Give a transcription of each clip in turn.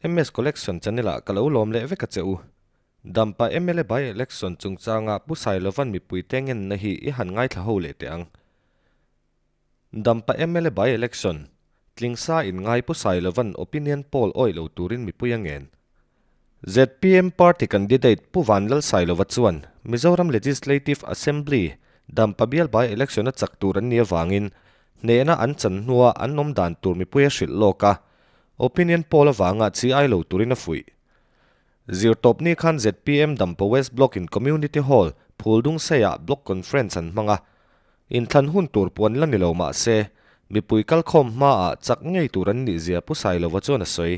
MS Collection channel ah ka lo lawm leh vek a che u. Dampa mla by election chungchanga Pu Sailovan mipui te ngenna hi i han ngaithla ho leh teh ang. Dampa mla by election, Tlingsa in ngai Pu Sailovan opinion poll awih lo turin mipui a ngen. Zpm party candidate Pu Vanlal Sailova chuan Mizoram Legislative Assembly Dampa bial by election a chak tur an nih avangin hnehna an chan hnua an awm dan tur mipui a hrilh lawk a, opinion poll avanga chi ai lo turin a fuih. Zirtawpni khan zpm Dampa West Block in Community Hall, Phuldungseiah Block Conference an hmang a, inthlan hun tur puan la ni lo mah se, mipui kalkhawm hmaah chak ngei tur an nih zia Pu Sailova chuan a sawi.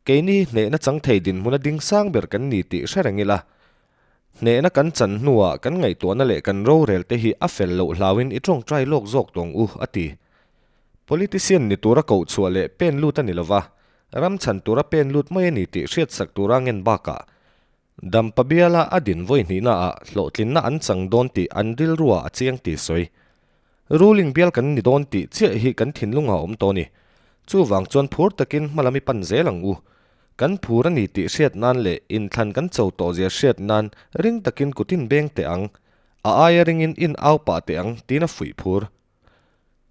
Keini hnehna chang thei dinhmuna ding sang ber kan ni tih hre reng ila, hnehna kan chan hnuah kan ngaihtuahna leh kan rorel te hi a fel loh hlauin i tawngtai lawk zawk tawng u, a ti. Politician ni tura koh chhuah leh pen lut a ni lova, ram chhan tura pen lut mai a ni tih hriatsak tura ngen bakah Dampa biala a din vawi hnihnaah hlawhtlinna an chang dawn tih an rilruah a chiang tih sawi. Ruling bial kan ni dawn tih chiah hi kan thinlungah a awm tawh a ni. Chuvang chuan phur takin hma lam i pan zel ang u. Kan phur a ni tih hriat nan leh inthlan kan cho tawh zia hriat nan ring takin kutin beng teh ang. A aia ringin in au pah teh ang tiin a fuih phur.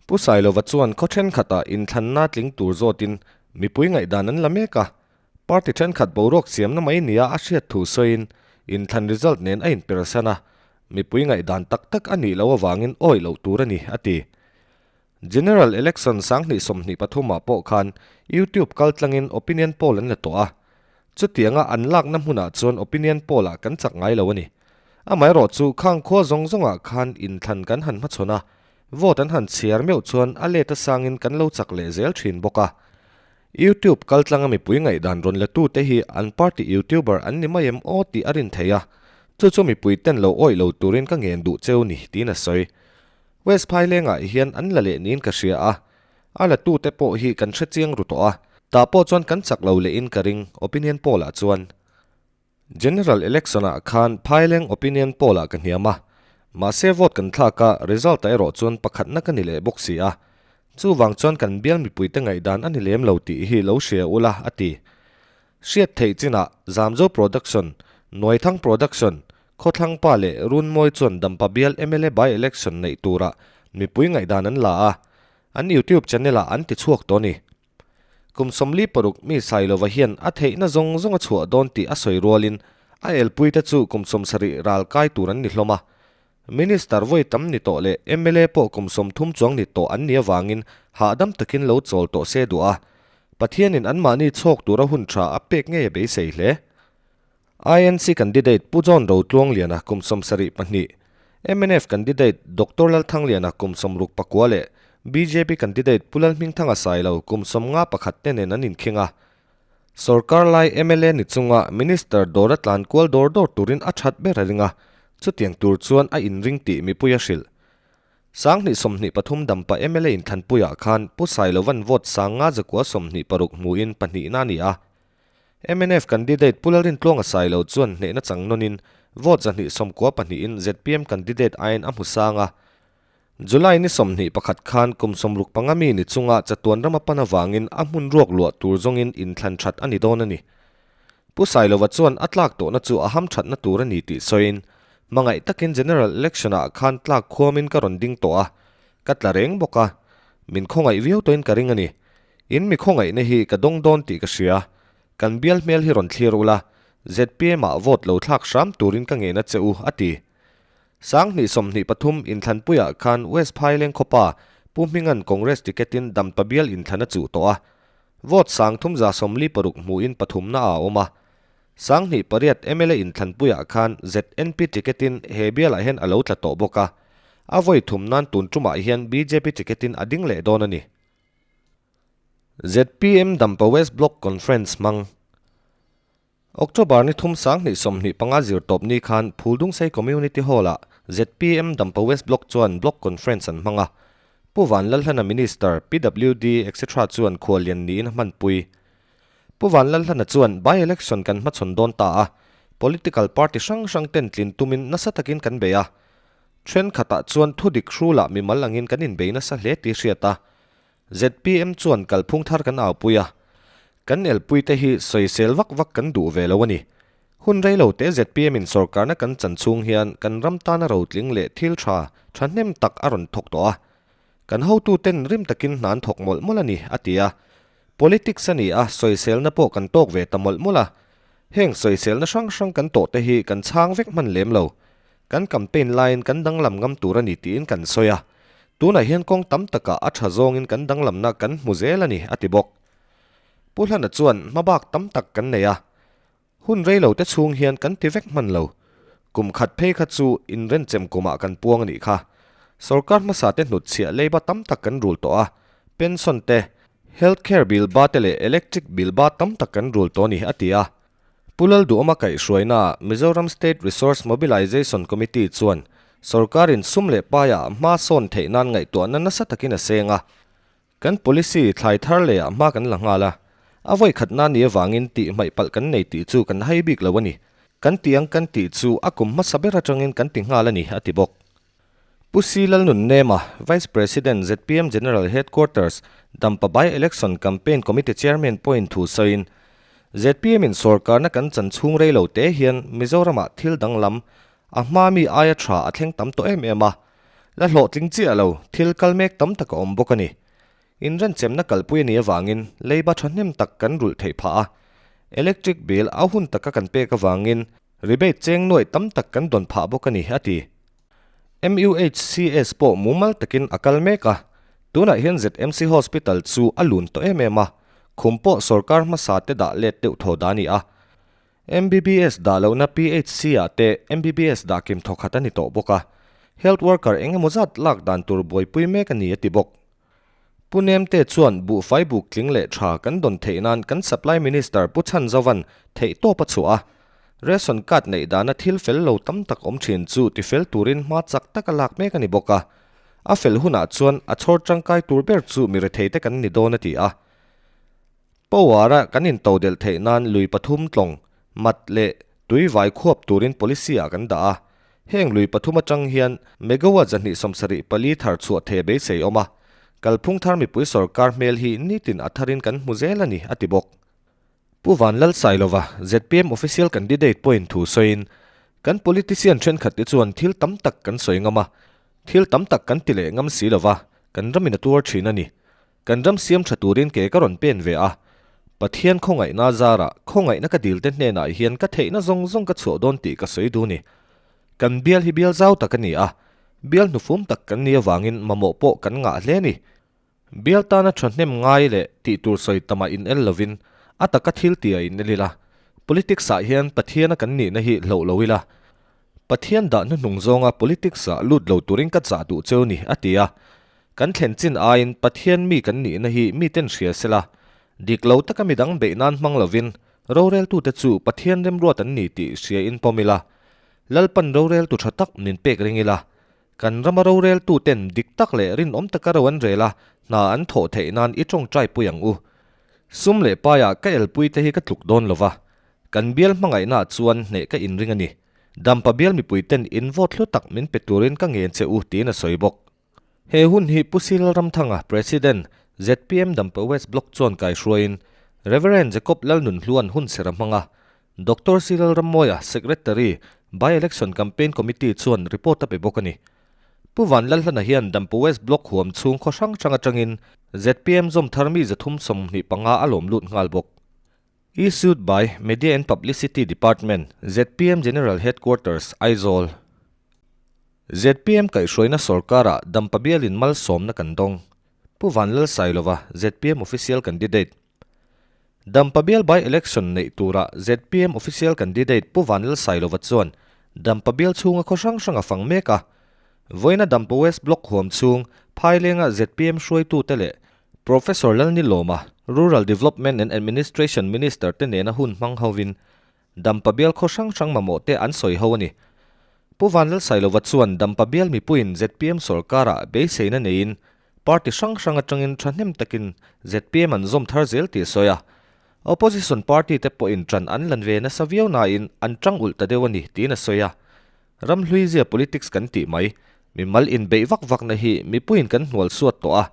Pu Sailova chuan khaw thenkhatah inthlanna tling tur zawtin mipui ngaihdan an la mek a, party thenkhat boruak siamna mai nia a hriat thu sawiin inthlan result nen a inpersan a, mipui ngaihdan tak tak a nih loh avangin awih loh tur a ni, a ti. General Election 2023 ah pawh khan YouTube kaltlangin opinion poll an la tawh a, chutianga an lakna hmunah chuan opinion poll ah kan chak ngai lo a ni. Amaherawh chu khang khua zawng zawngah khan inthlan kan han hmachhawn a, vote an han chhiar meuh chuan a let a sangin kan lo chak leh zel thin bawk a. YouTube kaltlanga mipui ngaihdan rawn la tute hi an party YouTuber an ni mai em aw tih a rin theih a, chu chu mipui ten lo awih lo turin ka ngen duh cheu ni tiin a sawi. West Phailengah hian an la leh niin ka hria a, a la tute pawh hi kan hre chiang ru tawh a, tah pawh chuan kan chak lo lehin ka ring, opinion poll ah chuan. General Election ah khan Phaileng opinion poll ah ka hniam a, mahse vote kan thlak a, result ah erawh chuan pakhatna ka ni leh bawk si a. Chuvang chuan kan bial mipuite ngaihdan a ni lem lo tih hi lo hria ula, a ti. Hriat theih chinah Zamzo Production, Nuaithang Production, Khawthlangpa leh Runmawi chuan Dampa bial mla by-election neih turah mipui ngaihdan an la a, an YouTube channel ah an ti chhuak tawh a ni. Kum 46 mi Sailova hian a theihna zawng zawng a chhuah dawn tih a sawi rualin a elpuite chu kum 70 ral kai tur an ni hlawm a. Minister vawi tam ni tawh leh mla pawh kum 30 chuang ni tawh an nih avangin hahdam takin lo chawl tawh se duh a. Pathianin anmahni chhawk tura hun tha a pek ngei a beisei hle. INC candidate Pu John Rotluangliana kum 72, mnf candidate Doctor Lalthangliana kum 69 leh bjp candidate Pu Lalhmingthanga Sailo kum 51 te nen an inkhing a. Sorkar lai mla ni chunga Minister dawra tlan kual dawr dawr turin a that ber a ring a, chutiang tur chuan a inring tih mipui a hrilh. 2023 Dampa mla inthlanpuiah khan Pu Sailovan vote 5,126 hmuin pahnihna a ni a. Mnf candidate Pu Lalrintluanga Sailo chuan hnehna chang nawnin vote 294 in zpm candidate aiin a hmu sang a. July ni 21 khan kum 65 mi ni chunga chatuan rama pan avangin a hmun ruak luah tur zawngin inthlan that a ni dawn a ni. Pu Sailova chuan a tlak tawhna chu a ham thatna tur a ni tih sawiin, Hmangaih takin General Election ah khan tlak khuamin ka rawn ding tawh a, ka tla reng bawk a, min khawngaih viau tawhin ka ring a ni. In mi khawngaihna hi ka dawng dawn tih ka hria. Kan bial hmel hi rawn thlir ula, zpm ah vote lo thlak hram turin ka ngen a che u, a ti. 2023 inthlanpuiah khan West Phaileng khawpa Pu Hminga'n Congress ticket-in Dampa bial inthlan a chuh tawh a. Vote 346 hmuhin pathumna a awm a. 2008 mla inthlanpuiah khan ZNP ticket-in he bialah hian a lo tla tawh bawk a. A vawi thum nan tun tumah hian bjp ticket-in a ding leh dawn a ni. Zpm Dampa West Block Conference hmang October ni thum 2025 zirtawp ni khan Phuldungsei Community Hall-ah zpm Dampa West Block chuan Block Conference an hmang a. Pu Vanlalhlana Minister, PWD etc chuan khuallian niin a hmanpui. Pu Vanlalhlana chuan by-election kan hmachhawn dawn ta a, political party hrang hrang ten tlin tumin nasa takin kan bei a. Thenkhatah chuan thudik hrulah mimal angin kan inbei nasa hle tih hriat a, zpm chuan kalphung thar kan aupui a. Kan elpuite hi sawisel vak vak kan duh ve lo a ni. Hun rei lo te zpm in sorkarna kan chan chhung hian kan ram tana rotling leh thil tha thahnem tak a rawn thawk tawh a. Kan hotuten rim takin hna an thawk mawlh mawlh a ni, a ti a. Politics a ni a, sawiselna pawh kan tawk ve ta mawlh mawlh a. Heng sawiselna hrang hrang kan tawh te hi kan chhang vek hman lem lo. Kan campaign laiin kan danglam ngam tur a ni tiin kan sawi a. Tunah hian kawng tam takah a tha zawngin kan danglamna kan hmu zel a ni, a ti bawk. Pu Hlana chuan hmabak tam tak kan nei a. Hun rei lo te chhung hian kan ti vek hman lo. Kum khat phei kha chu inrenchem kumah kan puang a nih kha. Sorkar hmasa te hnutchhiah leiba tam tak kan rul tawh a, pension te, health care bill ba te leh electric bill ba tam tak kan rul tawh a ni, a ti a. Pu Lalduhawma kaihhruainaah Mizoram State Resource Mobilisation Committee chuan sorkarin sum leh paiah hma sawn theih nan ngaihtuahna nasa takin a seng a. Kan policy thlai thar leh ah hma kan la nghal a, a vawi khat na ni avangin tih hmaih palh kan nei tih chu kan hai bik lo a ni. Kan tih ang kan tih chu a kum hmasa ber atangin kan ti nghal a ni, a ti bawk. Pu C. Lalnunnema, Vice President, zpm General Headquarters, Dampa By-Election Campaign Committee Chairman pawhin thu sawiin, zpm in sawrkarna kan chan chhung rei lo te hian Mizoramah thil danglam, a hma mi aia tha a thleng tam tawh em em a, La hlawhtling chiah lo, thil kal mek tam tak a awm bawk a ni. Inrenchemna kalpui a nih avangin leiba thahnem tak kan rulh theih phah a. Electric bill a hun taka kan pek avangin rebate cheng nuaih tam tak kan dawn phah bawk a ni, a ti. MUHCS pawh mumal takin a kal mek a, tunah hian ZMC Hospital chu a lun tawh em em a, khum pawh sorkar hmasa te dah let deuh thaw dah a ni a. MBBS dah lohna PHC ah te MBBS dah kim thawkhat a ni tawh bawk a, health worker eng emaw zat lak dan tur buaipui mek a ni a ti bawk. Pu Nemte chuan buhfai buk tling leh tha kan dawn theih nan kan Supply Minister Pu Chhanzovan theihtawp a chhuah a, ration card neih dana thil fel lo tam tak awm thin chu tifel turin hma chak taka lak mek a ni bawk a, a fel hunah chuan a chhawr tangkai tur ber chu mi retheite kan ni dawn a ti a. Power-a kan intodelh theih nan lui pathum tlawng, mat leh tui vai khuap turin policy-ah kan dah a. Heng lui pathum atang hian megawatt 274 thar chhuah thei a beisei awm a. Kalphung thar mipui sorkar hmel hi nitin a tharin kan hmu zel a ni, a ti bawk. Pu Vanlalsailova, zpm official candidate pawhin thu sawiin, Kan politician thenkhat te chuan thil tam tak kan sawi ngam a, thil tam tak kan ti leh ngam si lova, kan ramin a tuar thin a ni. Kan ram siam tha turin ke ka rawn pen ve a, Pathian khawngaihna zarah khawngaihna ka dilte hnenah hian ka theihna zawng zawng ka chhuah dawn tih ka sawi duh ni. Kan bial hi bial zau tak a ni a, bial hnufum tak kan nih avangin mamawh pawh kan ngah hle a ni. Bial tana thahnem ngai leh tih tur sawi tamah in el lovin a taka thil tih a in el ila, politics ah hian Pathiana kan nihna hi hloh lo ila, Pathian dah hnuhnung zawnga politics ah lut lo turin ka chah duh cheu ni, a ti a. Kan thlen chin aiin Pathian mi kan nihna hi miten hria sela, dik lo taka midang beih nan hmang lovin roreltute chu Pathian remruat an ni tih hria in pawm ila, Lalpan roreltu tha tak min pek ring ila, kan rama roreltuten dik tak leh rinawm taka ro an rel a, hna an thawh theih nan i tawngtai pui ang u. Sum leh paiah ka elpui te hi ka tluk dawn lova, kan bial hmangaihnaah chuan hneh ka inring a ni. Dampa bial mipuiten in vote hlu tak min pe turin ka ngen che u tiin a sawi bawk. He hun hi Pu Sil Ramthanga, President, zpm Dampa West Block chuan kaihruaiin Rev. Jacob Lalnunhluan hun ser a hmang a, Doctor C. Lalrammawia, Secretary, By-Election Campaign Committee chuan report a pe bawk a ni. Pu Vanlalhlana hian Dampa West Block huam chhung khaw hrang hrang atangin zpm zawm thar mi 325 a lawm lut nghal bawk. Issued by Media and Publicity Department, zpm General Headquarters, Aizawl. Zpm kaihhruaina sorkarah Dampa bialin malsawmna kan dawng. Pu Vanlalsailova, zpm Official Candidate. Dampa bial by-election neih turah zpm Official Candidate Pu Vanlalsailova chuan Dampa bial chhunga khaw hrang hrang a fang mek a. Vawiina Dampa West Block huam chhung Phailenga zpm hruaitute leh Professor Lalnilawma, Rural Development and Administration Minister te nena hun hmang hovin Dampa bial khaw hrang hrang mamawh te an sawi ho a ni. Pu Vanlalsailova chuan Dampa bial mipuiin zpm sorkarah beiseina neiin party hrang hrang atangin thahnem takin zpm an zawm thar zel tih a sawi a. Opposition party te pawhin ṭan an lan ve nasa viau nain an ṭang ulh ta deuh a ni tiin a sawi a. Ramhluizia politics kan tih mai, mimal inbeih vak vakna hi mipuiin kan hnual suat tawh a,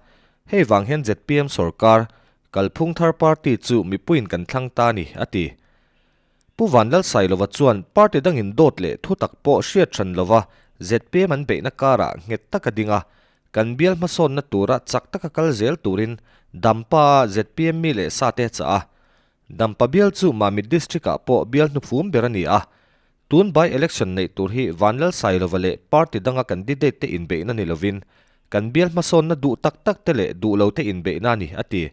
hei vang hian zpm sorkar, Kalphung Thar Party chu mipuiin kan thlang ta a ni, a ti. Pu Vanlalsailova chuan party dangin dawt leh thutak pawh hriat hran lova zpm an beihna karah nghet taka ding a, kan bial hmasawnna tura chak taka kal zel turin Dampa-a zpm mi leh sate a chah a. Dampa bial chu Mamit District-ah pawh bial hnufum ber a ni a, tun by election neih tur hi Vanlalsailova leh party danga candidate te inbeihna ni lovin kan bial hmasawnna duh tak tak te leh duh lo te inbeihna a ni, a ti.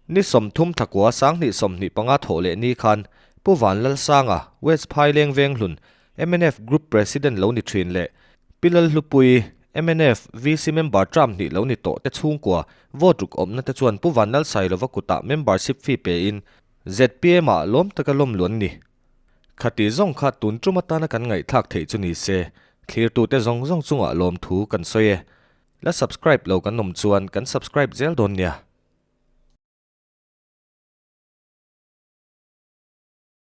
Ni 30 thlakua 2025 thawh leh ni khan Pu Vanlalsanga, West Phaileng Venghlun, mnf Group President lo ni thin leh Pi Lalhlupuii, mnf VC member term hnih lo ni tawh te chhungkua vote ruk awmna te chuan Pu Vanlalsailova kutah membership fee pein zpm ah lawm taka lawm luan ni. Khati zawng kha tun tum atana kan ngaihthlak theih chu ni se, thlirtute zawng zawng chungah lawmthu kan sawi e. La subscribe lo kan awm chuan kan subscribe zel dawn nia.